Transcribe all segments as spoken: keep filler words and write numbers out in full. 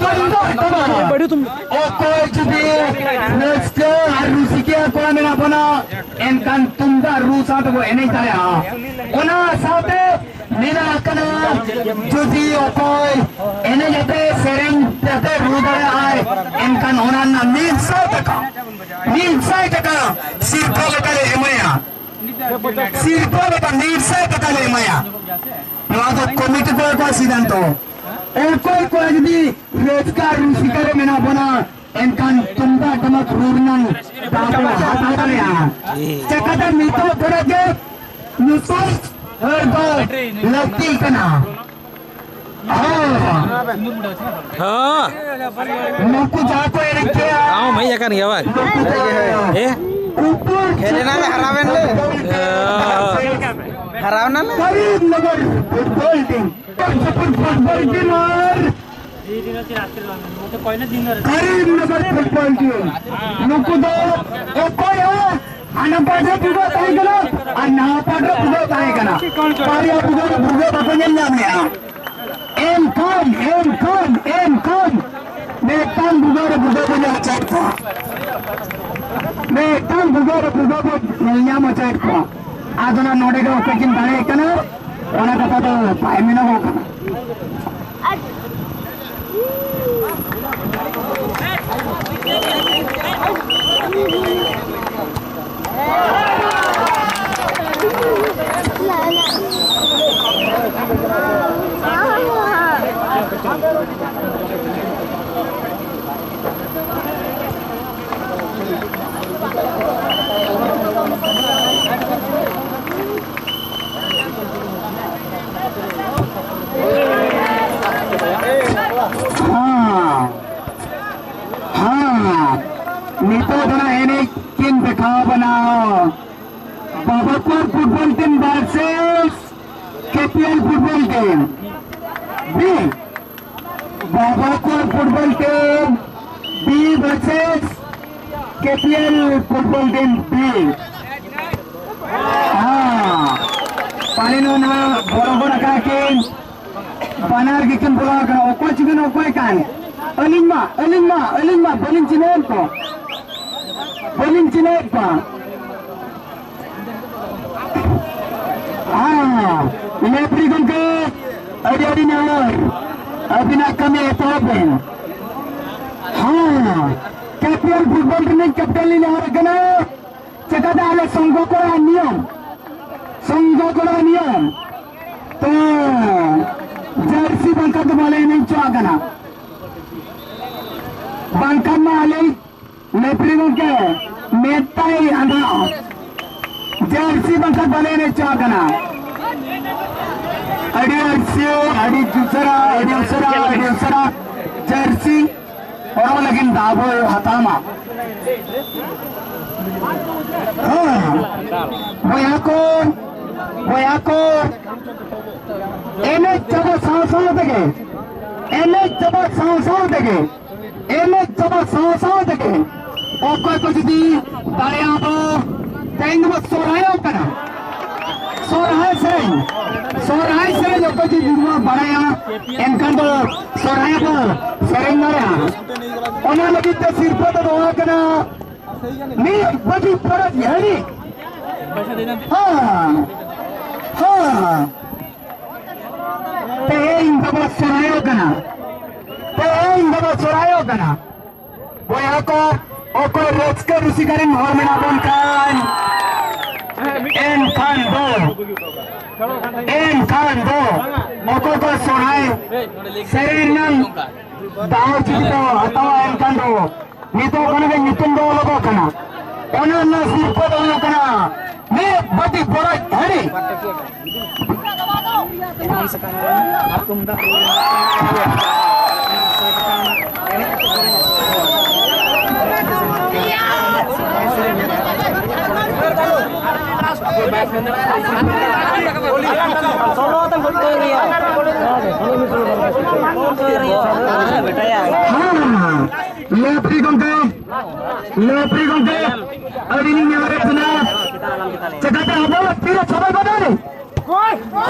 ᱛᱩᱢᱫᱟᱜ ᱴᱟᱢᱟᱠ᱾ ᱚᱠᱚᱭ ᱡᱩᱫᱤ ᱨᱟᱹᱥᱠᱟᱹ ᱟᱨ ᱨᱩᱥᱤᱠᱟ ᱠᱚᱲᱟ ᱢᱮᱱᱟᱜ ᱵᱚᱱᱟ, ᱮᱱᱠᱷᱟᱱ ᱛᱩᱢᱫᱟᱜ ᱨᱩ ᱥᱟᱶ ᱛᱮᱵᱚ ᱮᱱᱮᱡ ᱫᱟᱲᱮᱭᱟᱜᱼᱟ᱾ ᱚᱱᱟ ᱥᱟᱶᱛᱮ ᱢᱮᱱᱟᱜ ᱟᱠᱟᱫᱟ, ᱡᱩᱫᱤ ᱚᱠᱚᱭ ᱮᱱᱮᱡ ᱟᱛᱮ, ᱥᱮᱨᱮᱧ ᱟᱛᱮ, ᱨᱩ ᱫᱟᱲᱮᱭᱟᱜᱼᱟᱭ, ᱮᱱᱠᱷᱟᱱ ᱚᱱᱟ ᱨᱮᱱᱟᱜ ᱢᱤᱫ ᱥᱟᱭ ᱴᱟᱠᱟ, ᱢᱤᱫ ᱥᱟᱭ ᱴᱟᱠᱟ ᱥᱤᱨᱯᱷᱟᱹ ᱞᱮᱠᱟᱞᱮ ᱮᱢᱟᱭᱟ᱾ ᱥᱤᱨᱯᱷᱟᱹ ᱞᱮᱠᱟ ᱢᱤᱫ ᱥᱟᱭ ᱴᱟᱠᱟ ᱞᱮ ᱮᱢᱟᱭᱟ᱾ ᱱᱚᱣᱟ ᱫᱚ ᱠᱚᱢᱤᱴᱤ ᱠᱚᱣᱟᱜ ᱥᱤᱫᱷᱟᱱᱛᱚ᱾ ᱚᱠᱚᱭ ᱠᱚ ᱡᱩᱫᱤ ᱨᱟᱹᱥᱠᱟᱹ ᱟᱨ ᱨᱩᱥᱤᱠᱟ ᱨᱮ ᱢᱮᱱᱟᱜ ᱵᱚᱱᱟ, ᱮᱱᱠᱷᱟᱱ ᱛᱩᱢᱫᱟᱜ ᱴᱟᱢᱟᱠ ᱨᱩ ᱨᱮᱱᱟᱜ ᱫᱟᱣ ᱵᱚᱱ ᱦᱟᱛᱟᱣ ᱫᱟᱲᱮᱭᱟᱜᱼᱟ᱾ ᱪᱮᱠᱟᱛᱮ ᱱᱤᱛᱚᱜ ᱠᱷᱚᱱᱟᱜ ᱜᱮ ᱧᱩᱛᱩᱢ ᱦᱟᱹᱨ ᱫᱚ ᱞᱟᱹᱠᱛᱤ ᱠᱟᱱᱟ᱾ ᱦᱮᱸ᱾ ᱦᱮᱸ᱾ ᱱᱩᱠᱩ ᱡᱟᱦᱟᱸ ᱠᱚ ᱮᱱᱮᱡ ᱠᱮᱜᱼᱟ, ᱟᱢ ᱦᱚᱸᱢ ᱦᱮᱡ ᱟᱠᱟᱱ ᱜᱮᱭᱟ ᱵᱟᱝ? ᱱᱩᱠᱩ ᱫᱚ ᱮ? ᱩᱯᱚᱨ ᱠᱷᱮᱞ ᱮᱱᱟ ᱞᱮ, ᱦᱟᱨᱟᱣᱮᱱ ᱞᱮ᱾ ᱦᱟᱨᱟᱣ ᱮᱱᱟ ᱞᱮ᱾ ᱠᱚᱨᱤᱢᱱᱚᱜᱚᱨ ᱯᱷᱩᱴᱵᱚᱞ ᱴᱤᱢ᱾ ᱯᱷᱩᱴᱵᱚᱞ ᱴᱤᱢ ᱟᱨ ᱠᱚᱨᱤᱢᱱᱚᱜᱚᱨ ᱯᱷᱩᱴᱵᱚᱞ ᱴᱤᱢ᱾ ᱱᱩᱠᱩ ᱫᱚ ᱚᱠᱚᱭ ᱦᱚᱸ ᱦᱟᱱᱟ ᱯᱟᱦᱴᱟ ᱵᱷᱩᱜᱟᱹᱜ ᱛᱟᱦᱮᱸ ᱠᱟᱱᱟ ᱟᱨ ᱱᱟᱣᱟ ᱯᱟᱦᱴᱟ ᱵᱷᱩᱜᱟᱹᱜ ᱛᱟᱦᱮᱸ ᱠᱟᱱᱟ᱾ ᱵᱟᱨᱭᱟ ᱵᱷᱩᱜᱟᱹᱜ ᱨᱮ ᱵᱷᱩᱜᱟᱹᱜ ᱵᱟᱠᱚ ᱧᱮᱞ ᱧᱟᱢ ᱞᱮᱜᱼᱟ᱾ ᱮᱱᱠᱷᱟᱱ, ᱮᱱᱠᱷᱟᱱ, ᱮᱱᱠᱷᱟᱱ ᱢᱤᱫᱴᱟᱝ ᱵᱷᱩᱜᱟᱹᱜ ᱨᱮ ᱵᱷᱩᱜᱟᱹᱜ ᱵᱚᱱ ᱧᱮᱞ ᱦᱚᱪᱚᱭᱮᱫ ᱠᱚᱣᱟ᱾ ᱢᱤᱫᱴᱟᱝ ᱵᱷᱩᱜᱟᱹᱜ ᱨᱮ ᱵᱷᱩᱜᱟᱹᱜ ᱵᱚᱱ ᱧᱮᱞ ᱧᱟᱢ ᱦᱚᱪᱚᱭᱮᱫ ᱠᱚᱣᱟ᱾ ᱟᱫᱚ ᱱᱟᱜ ᱱᱚᱰᱮ ᱜᱮ ᱚᱠᱚᱭ ᱠᱤᱱ ᱫᱟᱲᱮᱭᱟᱜ ᱠᱟᱱᱟ, ᱚᱱᱟ ᱠᱟᱛᱷᱟ ᱫᱚ ᱵᱟᱭ ᱢᱮᱱᱚᱜᱚᱜ ᱠᱟᱱᱟ᱾ ᱦᱮᱸ, ᱦᱮᱸ, ᱱᱤᱛᱚᱜ ᱫᱚ ᱱᱟᱜ ᱮᱱᱮᱡ ᱠᱤᱱ ᱫᱮᱠᱷᱟᱣ ᱵᱚᱱᱟ᱾ ᱵᱟᱵᱟᱠᱚᱨ ᱯᱷᱩᱴᱵᱚᱞ ᱴᱤᱢ ᱵᱷᱟᱨᱥᱮᱥ ᱠᱮᱯᱤᱮᱞ ᱯᱷᱩᱴᱵᱚᱞ ᱴᱤᱢ ᱵᱤ᱾ ᱵᱟᱵᱟᱠᱚᱨ ᱯᱷᱩᱴᱵᱚᱞ ᱴᱤᱢ ᱵᱤ ᱵᱷᱟᱨᱥᱮᱥ ᱠᱮᱯᱤᱮᱞ ᱯᱷᱩᱴᱵᱚᱞ ᱴᱤᱢ ᱵᱤ᱾ ᱦᱮᱸ, ᱯᱟᱞᱮᱱ ᱚᱱᱟ ᱵᱚᱲᱚ ᱜᱚᱫ ᱟᱠᱟᱫ ᱠᱤᱱ᱾ ᱵᱟᱱᱟᱨ ᱜᱮᱠᱤᱱ ᱵᱚᱞᱚ ᱟᱠᱟᱱᱟ᱾ ᱚᱠᱚᱭ ᱪᱚᱵᱤᱱ ᱚᱠᱚᱭ ᱠᱟᱱ? ᱟᱹᱞᱤᱧ ᱢᱟ, ᱟᱹᱞᱤᱧ ᱢᱟ, ᱟᱹᱞᱤᱧ ᱢᱟ ᱵᱟᱹᱞᱤᱧ ᱪᱤᱱᱦᱟᱹᱣᱮᱫ ᱠᱚ, ᱵᱟᱹᱞᱤᱧ ᱪᱤᱱᱦᱟᱹᱣᱮᱫ ᱠᱚᱣᱟ᱾ ᱦᱮᱸ, ᱞᱮᱯᱷᱨᱤ ᱜᱚᱢᱠᱮ, ᱟᱹᱰᱤ ᱟᱹᱰᱤ ᱱᱮᱦᱚᱨ, ᱟᱹᱵᱤᱱᱟᱜ ᱠᱟᱹᱢᱤ ᱮᱛᱚᱦᱚᱵ ᱵᱮᱱ᱾ ᱦᱮᱸ, ᱠᱮᱯᱴᱮᱱ, ᱯᱷᱩᱴᱵᱚᱞ ᱨᱤᱱᱤᱡ ᱠᱮᱯᱴᱮᱱ ᱞᱤᱧ ᱱᱮᱦᱚᱨ ᱠᱟᱱᱟ, ᱪᱮᱠᱟᱛᱮ ᱟᱞᱮ ᱥᱚᱝᱜᱷᱚ ᱠᱚᱲᱟ ᱱᱤᱭᱚᱢ, ᱥᱚᱝᱜᱷᱚ ᱠᱚᱲᱟ ᱱᱤᱭᱚᱢ ᱛᱚ ᱡᱟᱹᱨᱥᱤ ᱵᱟᱝᱠᱷᱟᱱ ᱫᱚ ᱵᱟᱞᱮ ᱮᱱᱮᱡ ᱦᱚᱪᱚᱣᱟᱜ ᱠᱟᱱᱟ, ᱵᱟᱝᱠᱷᱟᱱ ᱢᱟ ᱟᱞᱮ ᱞᱮᱯᱷᱨᱤ ᱜᱚᱢᱠᱮ ᱢᱮᱫ ᱛᱟᱭ ᱟᱸᱫᱷᱟᱜᱼᱟ᱾ ᱡᱟᱹᱨᱥᱤ ᱵᱟᱝᱠᱷᱟᱱ ᱵᱟᱞᱮ ᱮᱱᱮᱡ ᱦᱚᱪᱚᱣᱟᱜ ᱠᱟᱱᱟ᱾ ᱟᱹᱰᱤ ᱩᱥᱟᱹᱨᱟ, ᱟᱹᱰᱤ ᱩᱥᱟᱹᱨᱟ, ᱟᱹᱰᱤ ᱩᱥᱟᱹᱨᱟ, ᱟᱹᱰᱤ ᱩᱥᱟᱹᱨᱟ ᱡᱟᱹᱨᱥᱤ ᱦᱚᱨᱚᱜ ᱞᱟᱹᱜᱤᱫ ᱫᱟᱣ ᱵᱚ ᱦᱟᱛᱟᱣ ᱢᱟ᱾ ᱦᱮᱸ, ᱵᱚᱭᱦᱟ ᱠᱚ, ᱵᱚᱭᱦᱟ ᱠᱚ, ᱮᱱᱮᱡ ᱪᱟᱵᱟ ᱥᱟᱶ ᱥᱟᱶ ᱛᱮᱜᱮ, ᱮᱱᱮᱡ ᱪᱟᱵᱟ ᱥᱟᱶ ᱥᱟᱶ ᱛᱮᱜᱮ, ᱮᱱᱮᱡ ᱪᱟᱵᱟ ᱥᱟᱶ ᱥᱟᱶ ᱛᱮᱜᱮ ᱚᱠᱚᱭ ᱠᱚ ᱡᱩᱫᱤ ᱫᱟᱲᱮᱭᱟᱜᱼᱟ ᱵᱚ, ᱛᱮᱦᱮᱧ ᱫᱚᱵᱚ ᱥᱚᱨᱦᱟᱭᱚᱜ ᱠᱟᱱᱟ᱾ ᱥᱚᱨᱦᱟᱭ ᱥᱮᱨᱮᱧ, ᱥᱚᱨᱦᱟᱭ ᱥᱮᱨᱮᱧ ᱚᱠᱚᱭ ᱡᱩᱫᱤ ᱵᱚ ᱵᱟᱲᱟᱭᱟ, ᱮᱱᱠᱷᱟᱱ ᱫᱚ ᱥᱚᱨᱦᱟᱭ ᱵᱚ ᱥᱮᱨᱮᱧ ᱫᱟᱲᱮᱭᱟᱜᱼᱟ᱾ ᱚᱱᱟ ᱞᱟᱹᱜᱤᱫ ᱛᱮ ᱥᱤᱨᱯᱟᱹ ᱫᱚ ᱱᱚᱣᱟ ᱠᱟᱱᱟ, ᱢᱤᱫ ᱵᱟᱹᱴᱤ ᱯᱚᱨᱚᱵᱽ ᱦᱟᱺᱰᱤ᱾ ᱦᱮᱸ, ᱦᱮᱸ᱾ ᱛᱮᱦᱮᱧ ᱫᱚᱵᱚ ᱥᱚᱨᱦᱟᱭᱚᱜ ᱠᱟᱱᱟ, ᱛᱮᱦᱮᱧ ᱫᱚᱵᱚ ᱥᱚᱨᱦᱟᱭᱚᱜ ᱠᱟᱱᱟ᱾ ᱵᱚᱭᱦᱟ ᱠᱚ, ᱚᱠᱚᱭ ᱨᱟᱹᱥᱠᱟᱹ ᱨᱩᱥᱤᱠᱟ ᱨᱮᱱ ᱦᱚᱲ ᱢᱮᱱᱟᱜ ᱵᱚᱱ ᱠᱷᱟᱱ, ᱮᱱᱠᱷᱟᱱ ᱫᱚ, ᱮᱱᱠᱷᱟᱱ ᱫᱚ ᱚᱠᱚᱭ ᱠᱚ ᱥᱚᱨᱦᱟᱭ ᱥᱮᱨᱮᱧ ᱨᱮᱱᱟᱜ ᱫᱟᱣ ᱡᱩᱫᱤ ᱠᱚ ᱦᱟᱛᱟᱣᱟ, ᱮᱱᱠᱷᱟᱱ ᱫᱚ ᱱᱤᱛᱚᱜ ᱚᱱᱟ ᱜᱮ ᱧᱩᱛᱩᱢ ᱫᱚ ᱚᱞᱚᱜᱚᱜ ᱠᱟᱱᱟ᱾ ᱚᱱᱟ ᱨᱮᱱᱟᱜ ᱥᱤᱨᱯᱟᱹ ᱫᱚ ᱦᱩᱭᱩᱜ ᱠᱟᱱᱟ ᱢᱤᱫ ᱵᱟᱹᱴᱤ ᱵᱚᱨᱚᱡ ᱦᱟᱺᱰᱤ᱾ ᱦᱮᱸ, ᱞᱮᱯᱷᱨᱤ ᱜᱚᱢᱠᱮ, ᱞᱮᱯᱷᱨᱤ ᱜᱚᱢᱠᱮ, ᱟᱹᱰᱤ ᱞᱤᱧ ᱧᱮᱞᱮᱫ ᱵᱮᱱᱟ᱾ ᱪᱮᱠᱟᱛᱮ ᱟᱵᱚ ᱛᱤᱨᱮ ᱥᱚᱢᱚᱭ ᱵᱟᱹᱱᱩᱜ ᱟᱹᱱᱤᱡ?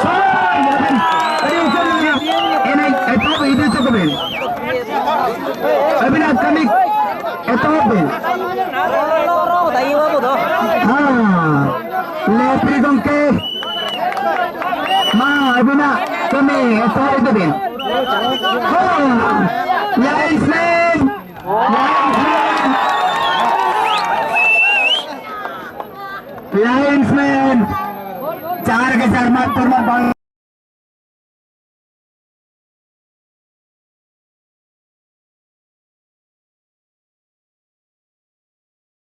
ᱥᱚᱢᱚᱭ ᱵᱟᱹᱱᱩᱜ ᱟᱹᱱᱤᱡ᱾ ᱟᱹᱰᱤ ᱩᱥᱟᱹᱨᱟ ᱜᱮ᱾ ᱵᱤᱱ᱾ ᱟᱹᱵᱤᱱᱟᱜ ᱠᱟᱹᱢᱤ ᱮᱛᱚᱦᱚᱵ ᱵᱤᱱ᱾ ᱦᱮᱸ, ᱞᱮᱯᱷᱨᱤ ᱜᱚᱢᱠᱮ, ᱢᱟ ᱟᱹᱵᱤᱱᱟᱜ ᱠᱟᱹᱢᱤ ᱮᱛᱚᱦᱚᱵ ᱤᱫᱤ ᱵᱤᱱ᱾ ᱦᱮᱸ, ᱞᱟᱭᱤᱱᱥᱢᱮᱱ, ᱞᱟᱭᱤᱱᱥᱢᱮᱱ, ᱞᱟᱭᱤᱱᱥᱢᱮᱱ, ᱪᱟᱨ ᱜᱮ ᱪᱟᱨ ᱢᱟᱛᱨᱚ ᱵᱟᱝ